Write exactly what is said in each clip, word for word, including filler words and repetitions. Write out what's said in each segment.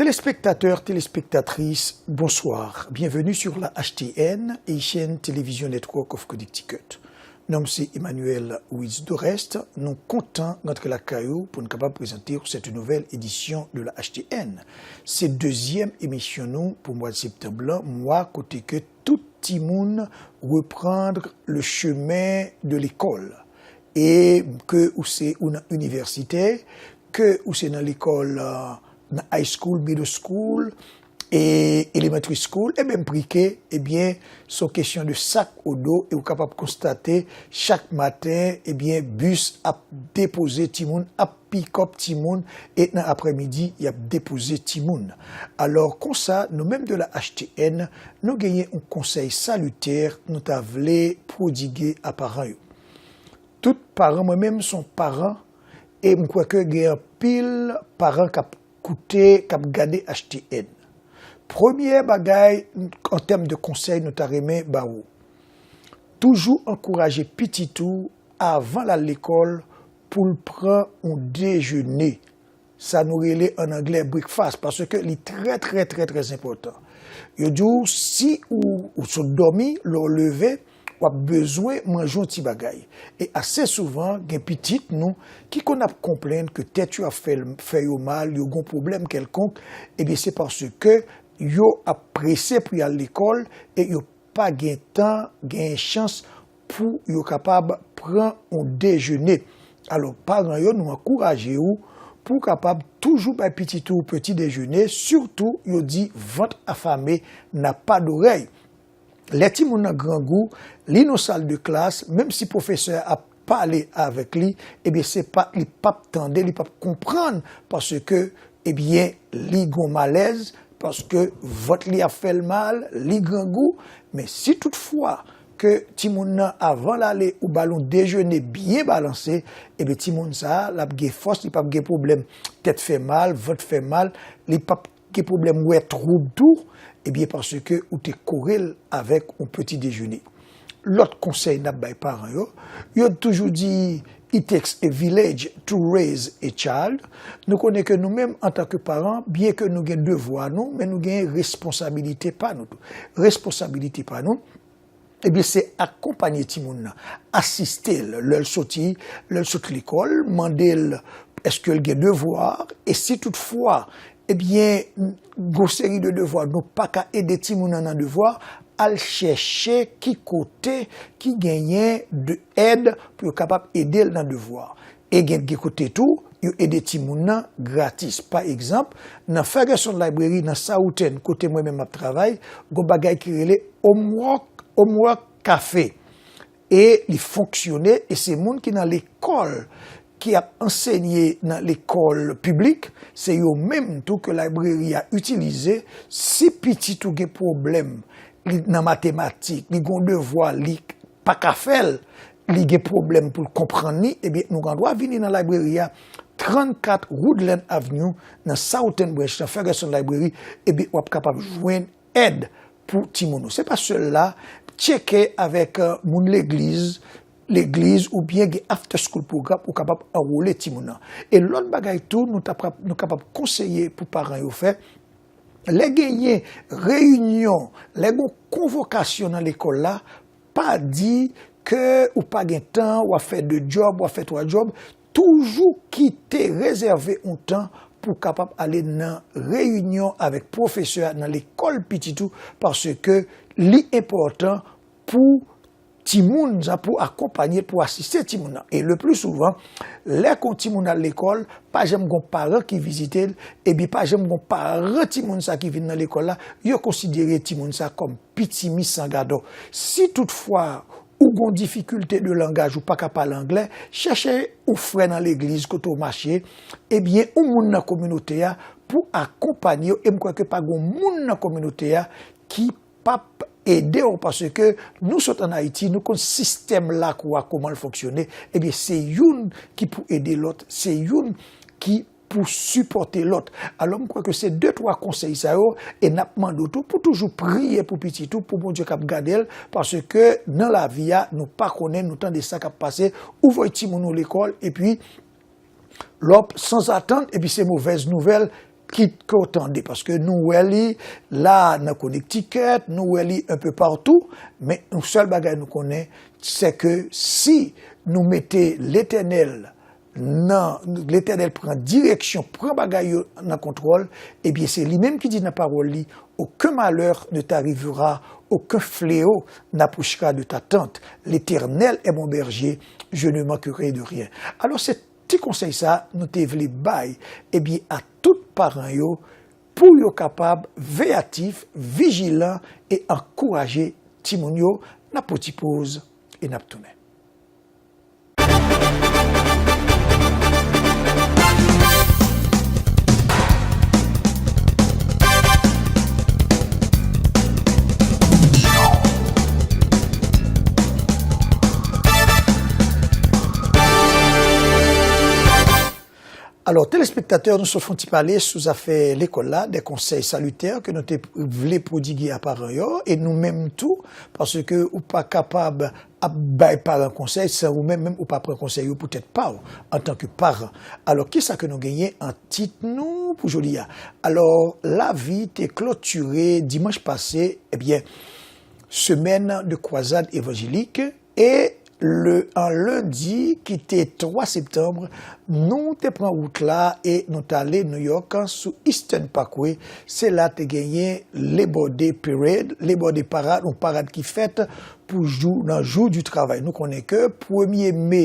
Téléspectateurs, téléspectatrices, bonsoir. Bienvenue sur la H T N, Haitian Television Network of Connecticut. Non m se Emmanuel Witz Dorest. Nou kontan rantre lakay ou pou n kapab prezante w cette nouvelle édition de la H T N. Se dezyèm emisyon nou pou mwa septanm lan, mwa kote ke tout timoun reprendre le chemin de l'école. E ke ou se ou nan inivèsite, ke ou se nan lekòl, euh, nan high school, middle school, e elementary school, e menm pre-K, ebyen, se yon kesyon de sak o do, e ou kapab konstate chak maten, ebyen, bis ap depoze timoun, ap pick up timoun, e nan aprèmidi, y ap depoze timoun. Alò, konsa, nou menm de la H T N, nou genyen yon konsèy salitè nou ta vle pwodige a paran yo. Tout paran, mwen menm se yon paran, e m kwè ke gen anpil paran k ap koute, k ap gade H T N. Premye bagay, an tèm de konsèy, nou ta renmen ba ou. Toujou ankouraje pitit ou avan l al lekòl pou l pran yon dejene. Sa nou rele an anglè breakfast, paske li trè, trè, trè, trè enpòtan. Yo di w, si ou, ou sot dòmi, lè w leve, w ap bezwen manje yon ti bagay. E ase souvan, gen pitit nou ki konn ap konplenn ke tèt yo ap fè, fè yo mal, yo gon pwoblèm kèlkonk, ebyen, se paske yo ap prese pou y al lekòl e yo pa gen tan, gen chans pou yo kapab pran yon dejene. Alò, paran yo, nou ankouraje ou pou w kapab toujou bay pitit ou peti dejene, sitou yo di vant afame n'a pas d'oreille. Lè timoun nan grangou, li nan sal de klas, menm si pwofesè a ap pale avèk li, ebyen, se pa, li p ap tande, li p ap konprann, paske, ebyen, li gon malèz, paske vant li ap fè l mal, li grangou. Men si toutfwa ke timoun nan, avan l ale, ou ba l yon dejene byen balanse, ebyen, timoun sa a, l ap gen fòs, li p ap gen pwoblèm tèt fè mal, vant fè mal, li p ap gen pwoblèm wè twoub tou, ebyen, paske ou te kore l avèk yon peti dejene. Lòt konsèy n ap bay paran yo, yo toujou di, "It takes a village to raise a child." Nou konnen ke nou menm, antanke paran, byen ke nou gen devwa nou, men nou gen responsabilite pa nou tou. Responsabilite pa nou, ebyen, se akonpanye timoun nan, asiste l lè l soti, lè l sot lekòl, mande l èske l gen devwa, e si toutfwa, ebyen, gon seri de devwa, nou pa ka ede timoun nan nan devwa, al chèche ki kote ki genyen de èd pou yo kapab ede l nan devwa. E gen, gen kote tou, yo ede timoun nan gratis. Pa egzanp, nan Ferguson Library, nan Southend, kote mwen menm m ap travay, gon bagay ki rele Homework, Homework Café. E li fonksyone, e se moun ki nan lekòl, ki ap ansenye nan lekòl piblik, se yo menm tou ke library a itilize. Si pitit ou gen pwoblèm, li nan matematik, li gon devwa, li pa ka fè l, li gen pwoblèm pou l konprann li, ebyen, nou gen dwa vini nan library a, trannkat Woodland Avenue, nan Southend Branch, nan Ferguson Library, ebyen, w ap kapab jwenn èd pou timoun ou. Se pa sèl la, tcheke avèk, euh, moun legliz, legliz oubyen gen after school program ou kapab anwole timoun nan. E lòt bagay tou, nou ta prap-, nou kapab konseye pou paran yo fè, lè genyen reyinyon, lè gon konvokasyon nan lekòl la, pa di ke ou pa gen tan, w ap fè de djòb, w ap fè twa djòb, toujou kite, rezève yon tan pou w kapab ale nan reyinyon avèk pwofesè a nan lekòl pitit ou, paske li enpòtan pou timoun sa, pou akonpanye, pou asiste timoun nan. E le pli souvan, lè ke yon timoun al lekòl, pa janm gon paran ki vizite l, epi pa janm gon paran timoun sa ki vin nan lekòl la, yo konsidere timoun sa kòm pitimi san gadò. Si toutfwa ou gon difikilte de langaj, ou pa ka pale anglè, chèche yon frè nan legliz kote w mache, ebyen, yon moun nan kominote a pou akonpanye w, e m kwè ke pa gon moun nan kominote a ki p ap ede w, paske nou sot ann Ayiti, nou konn sistèm lakou a, kòman l fonksyone, ebyen, se youn ki pou ede lòt, se youn ki pou sipòte lòt. Alò, m kwè ke se de, twa konsèy sa yo, e n ap mande w tou pou toujou priye pou pitit ou, pou Bondye k ap gade l, paske nan lavi a, nou pa konnen, nou tande sa k ap pase, ou voye timoun ou lekòl, epi lè w sanzatann, epi se movèz nouvèl, kit ke w tande, paske nou wè li la nan Connecticut, nou wè li enpe patou, men yon sèl bagay nou konnen, se ke si nou mete Letènèl nan, Letènèl pran direksyon, pran bagay yo nan kontwòl, ebyen, se li menm ki di nan pawòl li, aucun malheur ne t'arrivera, aucun fléau n'approchera de ta tente. L'Éternel est mon berger, je ne manquerai de rien. Alò, se ti konsèy sa nou te vle bay, ebyen, a tout paran yo, pou yo kapab veyatif, vijilan e ankouraje timoun yo. N ap pran ti poz e n ap tounen. Alò, telespektatè, nou sot fè yon ti pale sou zafè lekòl la, de konsèy salitè ke nou te vle pwodige a paran yo, e nou menm tou, paske ou pa kapab ap bay paran konsèy san ou menm, menm ou pa pran konsèy yo pou tèt pa w, antanke paran. Alò, kisa ke nou genyen an tit nou pou jodi a? Alò, lavi te klotire dimanch pase, ebyen, semèn de kwazad evanjelik, e le, an lendi ki te twa septanm, nou te pran wout la e nou t ale Nouyòk sou Eastern Parkway. Se la te genyen Labor Day Parade, Labor Day Parade, yon parad ki fèt pou jou, nan jou di travay. Nou konnen ke premye me,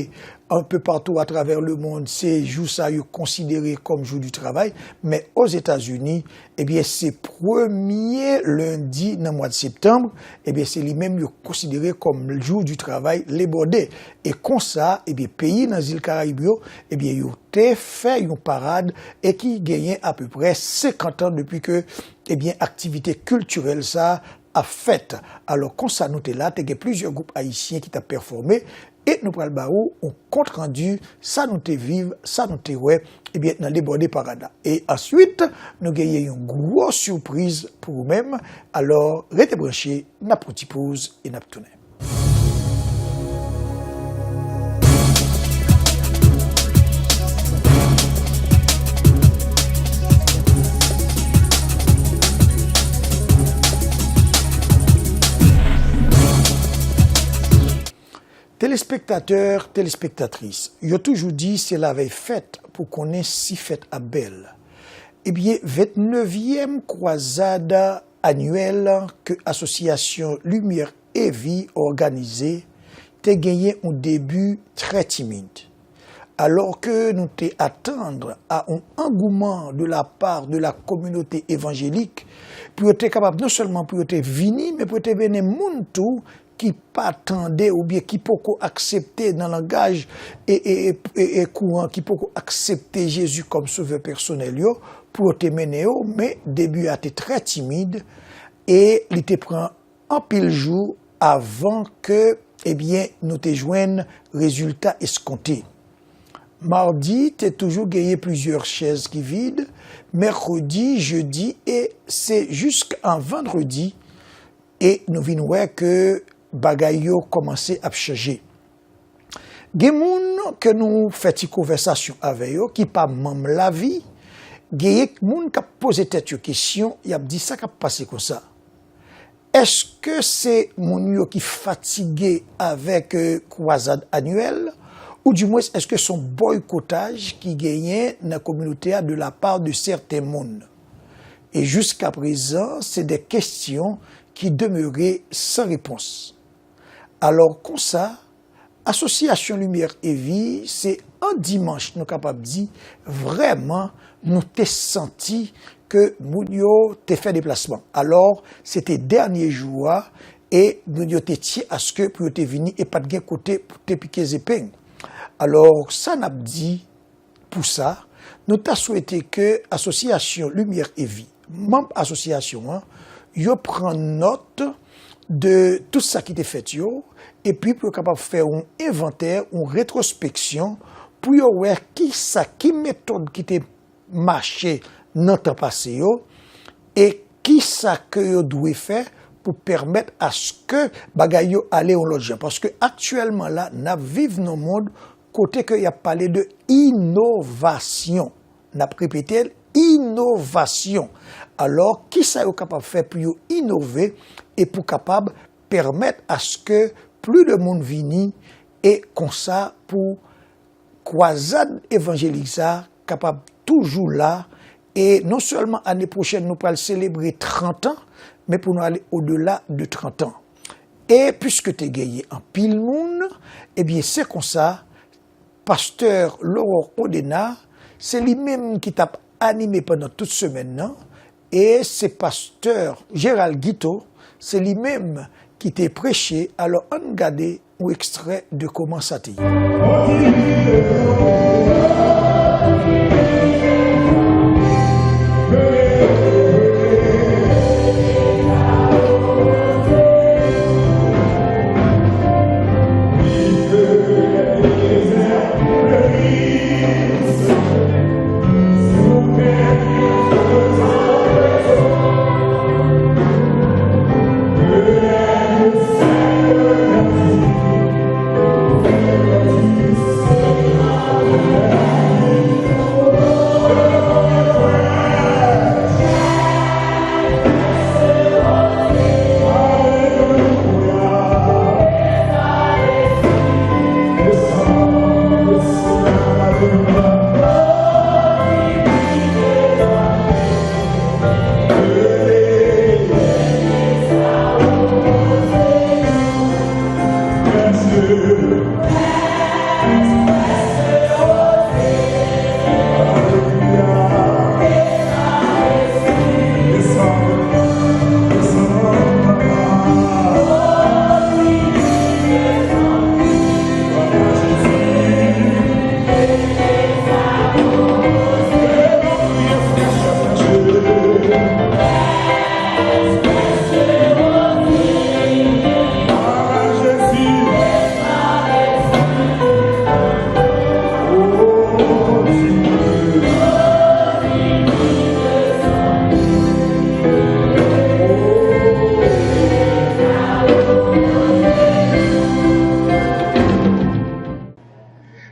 enpe patou atravè lemonn, se jou sa yo konsidere kòm jou di travay, men Ozetazini, ebyen, se premye lendi nan mwa septanm, ebyen, se li menm yo konsidere kòm jou di travay, Labor Day. E konsa, ebyen, peyi nan zil Karayib yo, ebyen, yo te fè yon parad e ki genyen apeprè senkant an depi ke, ebyen, aktivite kiltirèl sa ap fèt. Alò, konsa nou te la, te gen plizyè gwoup ayisyen ki t ap pèfòme, e nou pral ba ou yon kontrandi sa nou te viv, sa nou te wè, ebyen, nan Labor Day parad la. E answit, nou genyen yon gwo sipriz pou ou menm. Alò, rete branche, n ap pran ti poz e n ap tounen. Telespektatè, telespektatris, yo toujou di se lavèy fèt pou konnen si fèt ap bèl. Ebyen, vennnevyèm kwazad anyèl ke Asosyasyon Limyè e Vi òganize te genyen yon debi trè timid. Alò ke nou te atann a yon angouman de la pa de la kominote evanjelik pou yo te kapab non sèlman pou yo te vini, men pou yo te mennen moun tou ki pa tande oubyen ki poko aksepte nan langaj e, e, e, e, e kouran ki poko aksepte Jezi kòm sovè pèsonèl yo, pou yo te mennen yo, men debi a te trè timid e li te pran anpil jou avan ke, ebyen, nou te jwenn rezilta eskonte. Madi, te toujou genyen plizyè chèz ki vid, mèkredi, jedi, e se jiska vandredi, e nou vin wè ke bagay yo kòmanse ap chanje. Gen moun ke nou fè ti konvèsasyon avè yo ki pa manm Lavi, genyen moun k ap poze tèt yo kesyon, y ap di sa k ap pase konsa. Èske se moun yo ki fatige avèk, e, kwazad anyèl, oudimwens èske se yon bòykotaj ki genyen nan kominote a de la pa de sèten moun? E jiska prezan, se de kesyon ki demere san repons. Alò konsa, Asosyasyon Limyè e Vi, se an dimanch, nou kapab di, vrèman, nou te santi ke moun yo te fè deplasman. Alò, se te dènye jou a, e moun yo te tye aske pou yo te vini, e pa t gen kote pou te pike zepeng. Alò, sa n ap di, pou sa, nou ta swete ke Asosyasyon Limyè e Vi, manm asosyasyon an, yo pran nòt de tout sa ki te fèt yo, epi pou yo kapab fè yon envantè, yon retwospeksyon, pou yo wè kisa, ki metòd ki te mache nan tan pase yo, e kisa ke yo dwe fè pou pèmèt aske bagay yo ale yon lòt jan. Paske aktyèlman la, n ap viv nan yon mond kote ke y ap pale de inovasyon. N ap repete l, inovasyon. Alò, kisa yo kapab fè pou yo inove e pou kapab pèmèt aske plis de moun vini e konsa pou kwazad evanjelik sa kapab toujou la, e non sèlman ane pwochèn nou pral selebre trant an, men pou nou ale odela de trant an. E piske te genyen anpil moun, ebyen, se konsa, pastè Laurent Odena, se li menm ki t ap anime pandan tout semèn nan, e se pastè Gérald Guiteau, se li menm ki te preche. Alò, ann gade yon ekstrè de kòman sa te ye.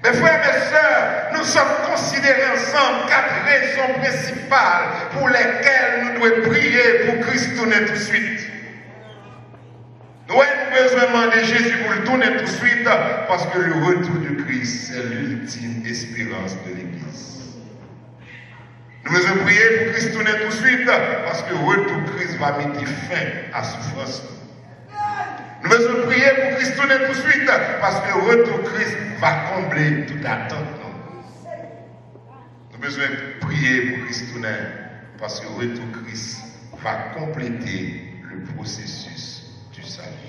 Mes frères, mes sœurs, nous sommes considérés ensemble quatre raisons principales pour lesquelles nous devons prier pour Christ tounen tout de suite. Nou wè, nou bezwen mande Jezi pou l tounen touswit, paske le retour de Christ, c'est l'ultime espérance de l'Église. Nou bezwen priye pou Kris tounen touswit, paske retou Kris va mete fen a soufrans nou. Nou bezwen priye pou Kris tounen touswit, paske retou Kris va konble tout atant nou. Nou bezwen priye pou Kris tounen, paske retou Kris va konplete le processus du salut.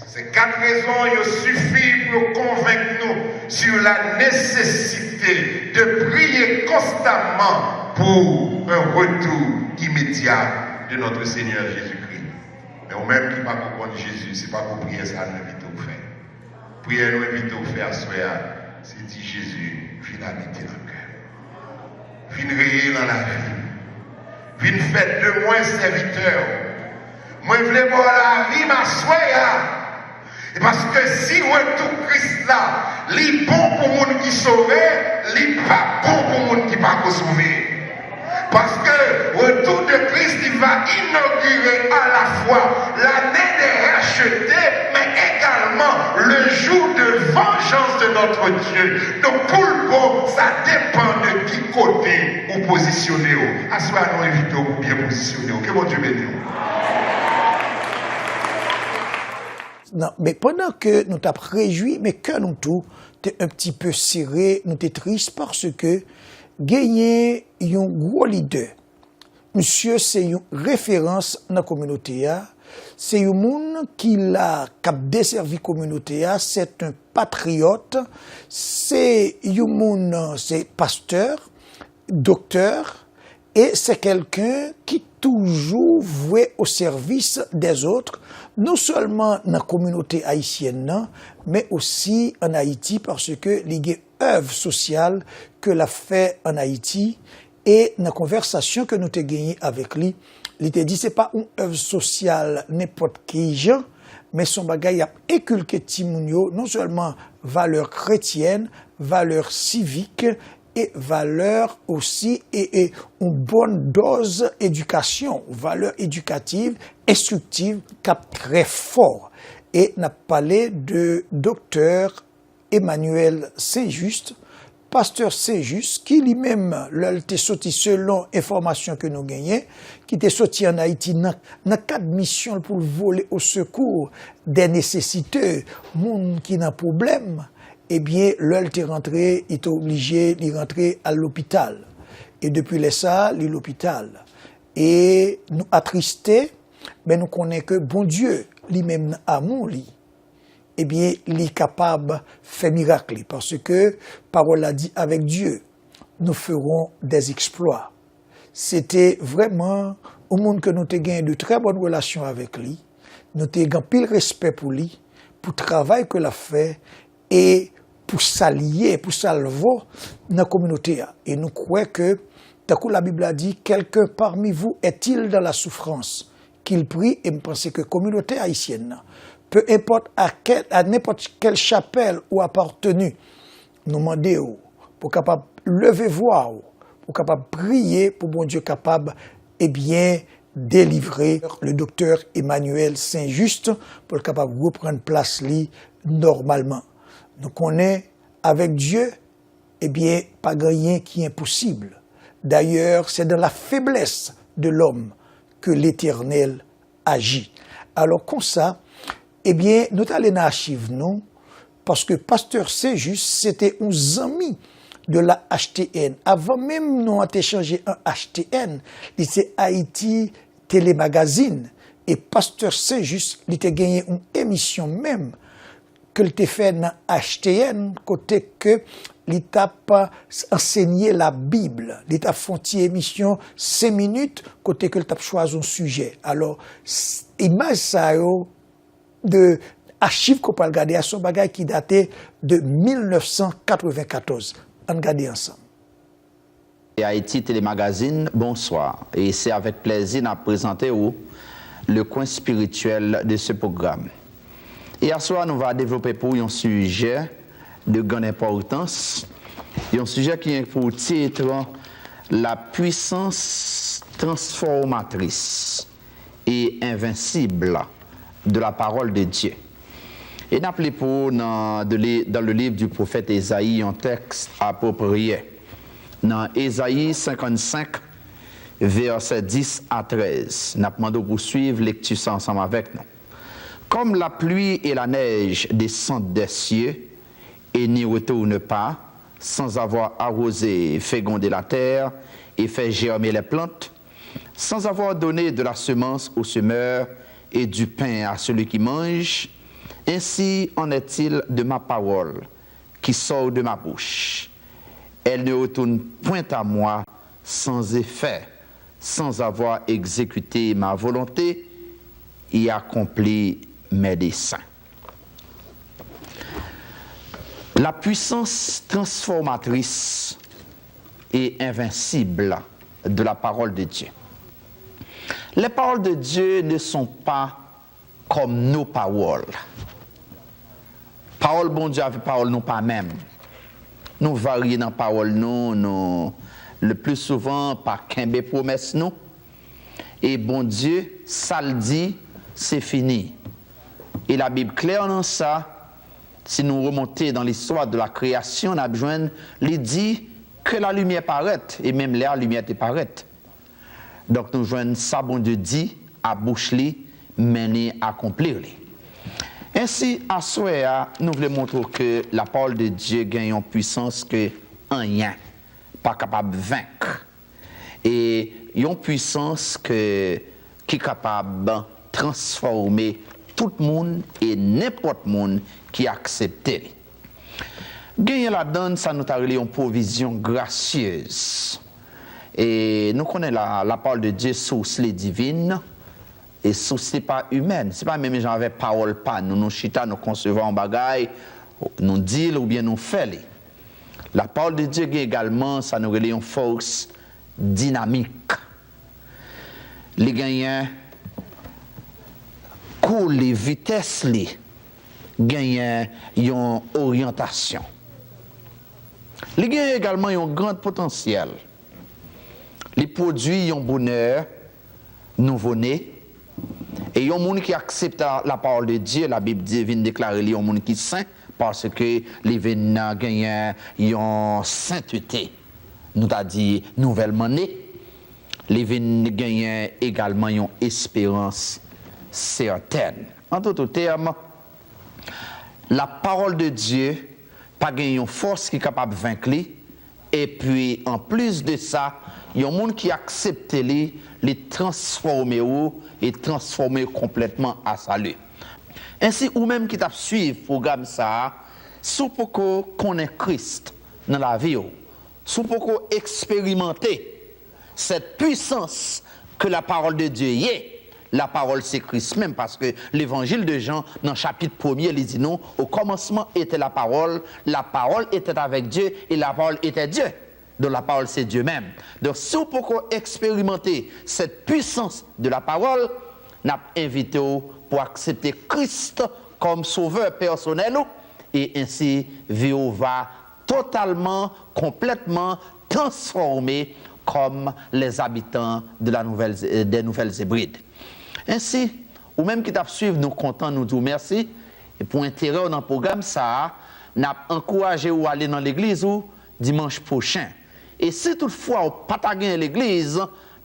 Ces quatre raisons yo sifi pou yo konvenk nou sur la nécessité de prier constamment pour un retour immédiat de notre Seigneur Jésus-Christ. Men ou menm ki pako konn Jezi, se pako priyè sa nou envite w fè. Priyè nou envite w fè aswè a, se di, Jezi, vin abite nan kè m. Vin reye nan lavi m. Vin fè de mwen sèvitè w. Mwen vle ba w lavi m aswè a. E paske si retou Kris la, li bon pou moun ki sove, li pa bon pou moun ki pako sove. Paske retou de Kris, li va inogire alafwa lane de rachete, men egalman le jou de vanjans de notre Dieu. Donk, pou l bon, sa depan de ki kote ou pozisyone w. Aswè a, nou envite w pou byen pozisyone w. Ke Bondye beni w. Non, men pandan ke nou t ap rejwi, men kè nou tou te un petit peu sere, nou te tris paske genyen yon gwo lidè. Misye se yon referans nan kominote a. Se yon moun ki la, k ap desèvi kominote a. C'est un patriote. Se yon moun, se pastè, doktè, e se kèlken ki toujou vwe o sèvis dèzòt, non sèlman nan kominote ayisyèn nan, men osi ann Ayiti, paske li gen èv sosyal ke l ap fè ann Ayiti. E nan konvèsasyon ke nou te genyen avèk li, li te di se pa yon èv sosyal nenpòt ki jan, men se yon bagay y ap enkilke timoun yo, non sèlman valè kretyèn, valè sivik, e valè osi, e, e yon bòn dòz edikasyon, valè edikativ, enstriktiv, k ap trè fò. E n ap pale de Doktè Emmanuel Saint-Just, Pastè Saint-Just, ki li menm, lè l te soti, selon enfòmasyon ke nou genyen, ki te soti ann Ayiti nan, nan kad misyon l pou l vole o sekou dè nesesite, moun ki nan pwoblèm, ebyen, lè l te rantre, li te oblije, li rantre al lopital. E depi lè sa a, li lopital. E nou atriste, men nou konnen ke Bondye, li menm nan amou li, ebyen, li kapab fè mirak li, paske pawòl la di, avec Dieu, nous ferons des exploits. Se te vrèman yon moun ke nou te genyen de trè bòn relasyon avèk li. Nou te gen anpil respè pou li, pou travay ke l ap fè, e pou sa l ye, pou sa l vo nan kominote a. E nou kwè ke, tankou Labib la di, quelqu'un parmi vous est-il dans la souffrance, qu'il prie, e m panse ke kominote ayisyèn nan, peu importe à quel, à n'importe quelle chapelle ou appartenu, nou mande w pou kapab leve vwa w, pou kapab priye pou Bondye kapab, ebyen, delivre le Doktè Emmanuel Saint-Just pou l kapab reprann plas li nòmalman. Nou konnen, avèk Dye, ebyen, pa gen anyen ki enposib. D'ailleurs, c'est dans la faiblesse de l'homme que l'Éternel aji. Alò, konsa, ebyen, nou t ale nan achiv nou, paske Pastè Saint-Just se te yon zanmi de la H T N. Avan menm non an te chanje an H T N, li se Haïti Télémagazine. E Pastè Saint-Just, li te genyen yon emisyon menm ke l te fè nan H T N, kote ke li t ap ansenye Labib. Li t ap fè yon ti emisyon senk minit, kote ke l t ap chwazi yon sijè. Alò, s-, imaj sa yo de achiv ke w pral gade a, se yon bagay ki date de mil nèf san katrevenkatòz. Ann gade ansanm. Haïti Télémagazine, bonswa. E se avèk plèzi n ap prezante ou le coin spirituel de ce programme. E aswè a, nou va devlope pou yon sijè de grande importance, yon sijè ki gen pou tit la puissance transformatrice et invincible de la parole de Dieu. E n ap li pou ou nan, de li, dans le livre du prophète Ésaïe, yon tèks apwopriye. Nan Ezayi senkannsenk, vèsè dis a trèz, n ap mande w pou swiv lekti sa ansanm avèk nou. Comme la pluie et la neige descendent des cieux et n'y retournent pas, sans avoir arrosé, fécondé la terre et fait germer les plantes, sans avoir donné de la semence au semeur et du pain à celui qui mange, ainsi en est-il de ma parole qui sort de ma bouche. Elle ne retourne point à moi sans effet, sans avoir exécuté ma volonté et accompli mes desseins. La puissance transformatrice et invincible de la parole de Dieu. Les paroles de Dieu ne sont pas comme nos paroles. Pawòl Bondye avèk pawòl nou pa menm. Nou varye nan pawòl nou, nou, le plus souvent, pa kenbe pwomès nou. E Bondye, sa l di, se fini. E Labib klè nan sa. Si nou remonte dans l'histoire de la création, n ap jwenn li di que la lumière paraît, e menm lè a, limyè te parèt. Donk, nou jwenn sa Bondye di a bouch li, men li akonpli li. Ensi, aswè a, nou vle montre w ke la parole de Dieu gen yon pwisans ke anyen pa kapab venk. E yon pwisans ke, ki kapab transfòme tout moun e nenpòt moun ki aksepte li. Genyen ladan l sa nou ta rele yon pwovizyon grasyez. E nou konnen la, la parole de Dieu, sous li divin, e sous li pa imèn. Se pa menm jan avèk pawòl pa nou. Nou chita, nou konsevwa yon bagay, nou di l oubyen nou fè li. La parole de Dieu gen egalman sa nou rele yon fòs dinamik. Li genyen kou li, vitès li, genyen yon oryantasyon. Li gen egalman yon gran potansyèl. Li pwodui yon bonè nouvo ne. E yon moun ki aksepte la parole de Dieu, Labib di, vin deklare li yon moun ki sen, paske li vin genyen yon sentete, nou ta di nouvèlman ne. Li vin genyen egalman yon esperans sètèn. An tout tèm, la parole de Dieu pa gen yon fòs ki kapab venk li, epi anplis de sa, yon moun ki aksepte li, li transfòme ou, li transfòme konplètman a sali. Ensi, ou menm ki t ap swiv pwogram sa a, si w poko konnen Kris nan lavi w, si w poko eksperimante cette puissance que la parole de Dieu y est, la parole se Kris menm, paske levanjil de Jan, nan chapit premye, li di nou, au commencement était la parole, la parole était avec Dieu, et la parole était Dieu. Donk, la parole se Dye menm. Donk, si w poko eksperimante cette puissance de la parole, n ap envite w pou aksepte Kris kòm sovè pèsonèl ou, e ensi vi w va totalman, konplètman transfòme comme les habitants de la nouvelle, des Nouvelles Hébrides. Ensi, ou menm ki t ap swiv, nou kontan, nou di w mèsi. E pou enterè w nan pwogram sa a, n ap ankouraje w ale nan legliz ou dimanch pwochen. E si toutfwa w pa ta genyen legliz,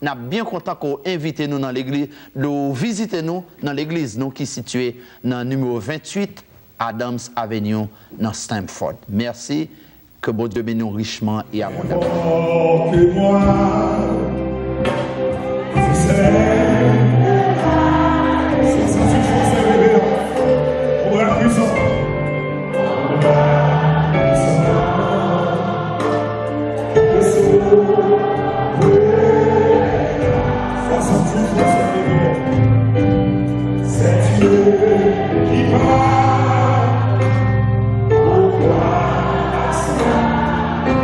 n ap byen kontan ke w envite nou nan legliz, de w vizite nou nan legliz nou ki sitiye nan nimewo venntuit Adams Avenue nan Stamford. Mèsi. Que Bondye beni w richman e abondaman. Invoque-moi, Seigneur. Soixante-huit fois, c'est réveillant. On va puissant. Soixante-huit fois, c'est réveillant. C'est Dieu qui parle.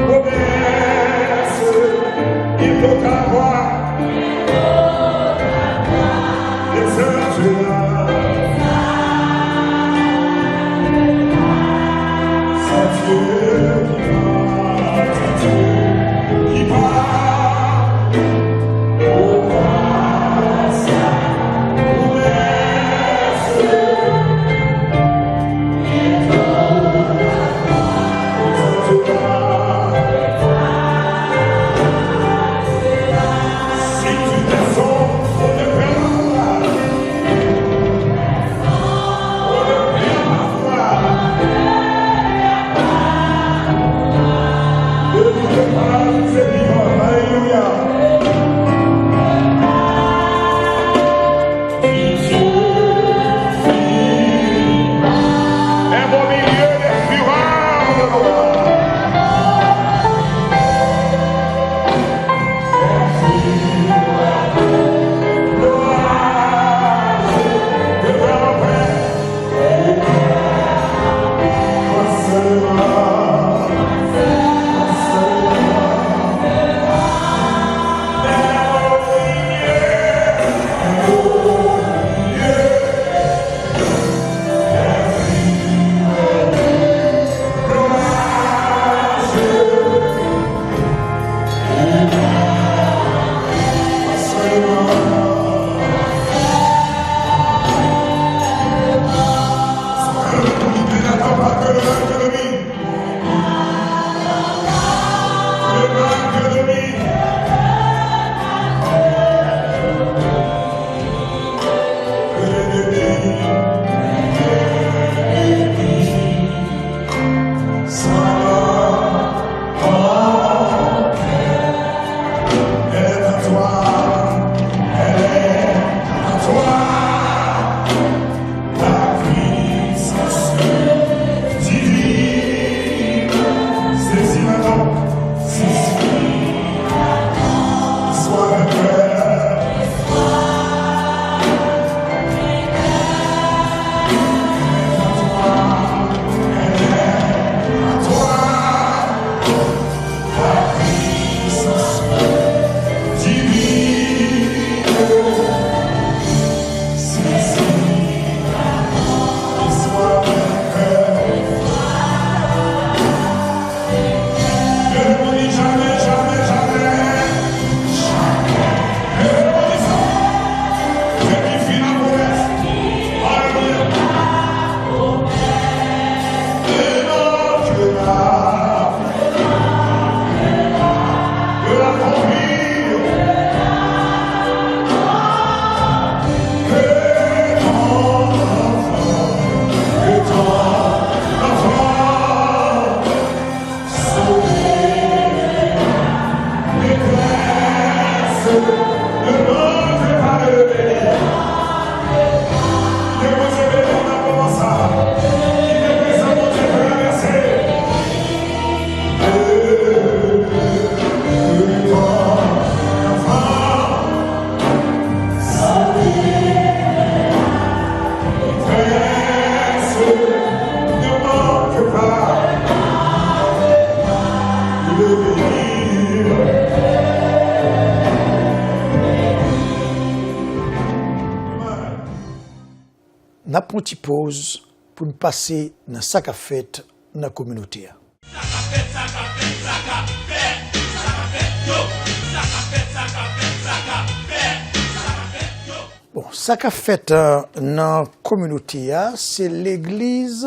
Promesse, il faut avoir. ti poz pou n pase nan sa k ap fèt nan kominote a. Bon, sa k ap fèt, eh, nan kominote a, se legliz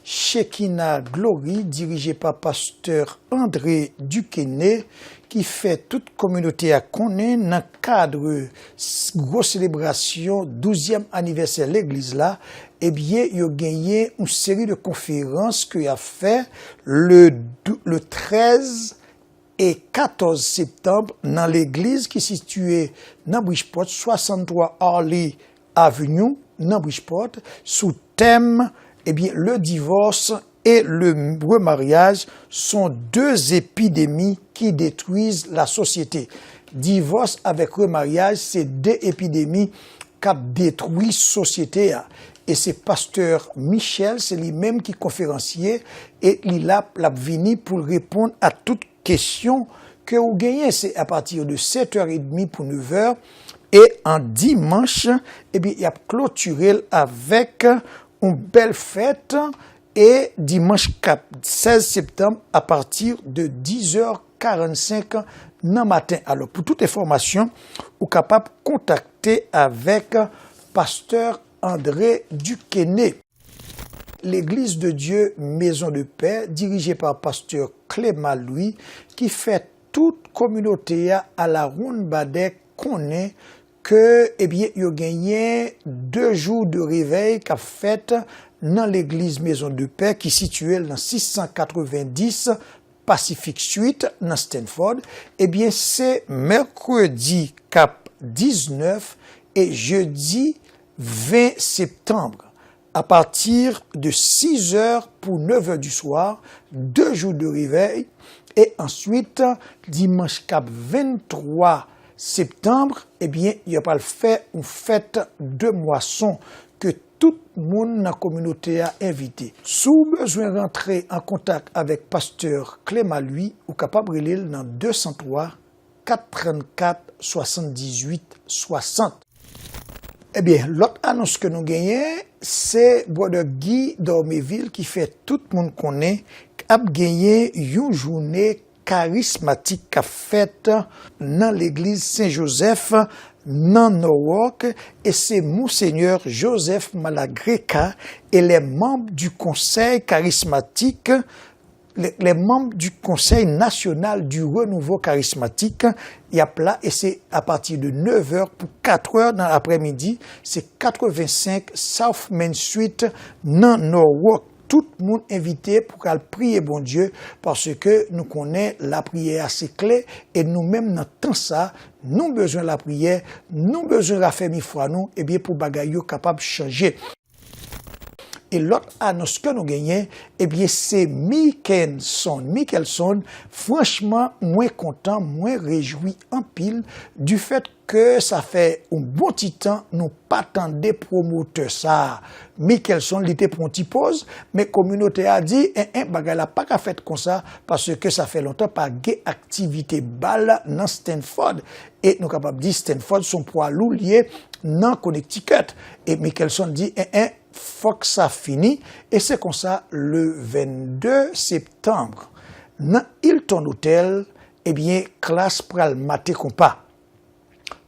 Shekinah Glory, dirije pa pastè André Duquesne, ki fè tout kominote a konnen nan kad s-, gwo selebrasyon douzyèm anivèsè legliz la, ebyen, yo genyen yon seri de konferans ke y ap fè le dou-, le trèz e katòz septanm nan legliz ki sitiye nan Bridgeport, swasanntwa Harley Avenue, nan Bridgeport, sou tèm, ebyen, le divorce et le remariage sont deux épidémies qui détruisent la société. Divòs avèk remaryaj se de epidemi k ap detwi sosyete a. E se pastè Michel, se li menm ki konferansye, e li la, l ap vini pou l reponn a tout kesyon ke ou genyen. Se apati de sèt è edmi pou nèv è, e an dimanch, ebyen, y ap klotire l avèk yon bèl fèt, e dimanch k ap sèz septanm, apati de diz è karannsenk nan maten. Alò, pou tout enfòmasyon, ou kapab kontakte avèk pastè André Duquesne. Legliz de Dye Maison de Paix, dirije pa pastè Clément Louis, ki fè tout kominote a Alawonnbadèk konnen ke, ebyen, yo genyen de jou de revèy k ap fèt nan legliz Maison de Paix ki sitiye nan sis san katrevenndis Pacific Street nan Stanford. Ebyen, se mèkredi k ap diznèf e jedi ven septanm, apati de sis è pou nèv è di swa, de jou de revèy, e answit, dimanch k ap venntwa septanm, ebyen, yo pral fè yon fèt de mwason ke tout moun nan kominote a envite. Si w bezwen rantre an kontak avèk pastè Clément Louis, ou kapab rele l nan de san twa, kat trannkat, swasanndizuit swasant. Ebyen, lòt anons ke nou genyen, se Brother Guy Dormeville ki fè tout moun konnen k ap genyen yon jounen karismatik k ap fèt nan legliz Sen Jozèf nan Norwalk, e se Monsenyè Joseph Malagreka et les membres du Conseil charismatique, les, les membres du Conseil national du renouveau charismatique, y ap la, e se apati de nèv è pou kat è nan aprèmidi, se katrevensenk South Main Street nan Norwalk. Tout moun envite pou k al priye Bondye, paske nou konnen lapriyè a se kle, e nou menm nan tan sa, nou bezwen lapriyè, nou bezwen rafèmi fwa nou, ebyen, pou bagay yo kapab chanje. E lòt anons ke nou genyen, ebyen, se Mickelson. Mickelson, franchman, mwen kontan, mwen rejwi anpil du fait ke sa fè yon bon ti tan nou pa tande pwomotè sa a. Mickelson, li te pran yon ti poz, men kominote a di, en, en, bagay la pa ka fèt konsa, paske sa fè lontan pa gen aktivite bal nan Stanford. E nou kapab di Stanford se yon pwa lou l ye nan Connecticut. E Mickelson di, en, en, fòk sa fini. E se konsa, le vennde septanm, nan Hilton Hotel, ebyen, Klass pral mate konpa.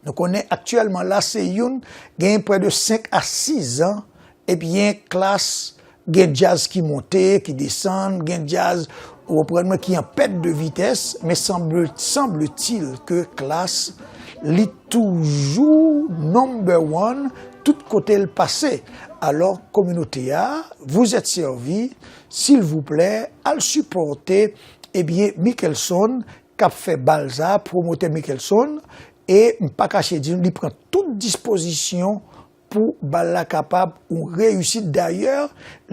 Nou konnen aktyèlman la, se youn, gen prè de senk a sis an, ebyen, Klass gen djaz ki monte, ki desann, gen djaz, ou konprann mwen, ki an pèt de vitès, men sanble, semble-t-il ke Klass, li toujou number one, tout kote l pase. Alò, kominote a, vous êtes servi, silvouplè, al sipòte, ebyen, Mickelson, k ap fè bal sa a, pwomotè Mickelson, e m pa kache di nou, li pran tout dispozisyon pou bal la kapab yon reyisit. Dayè,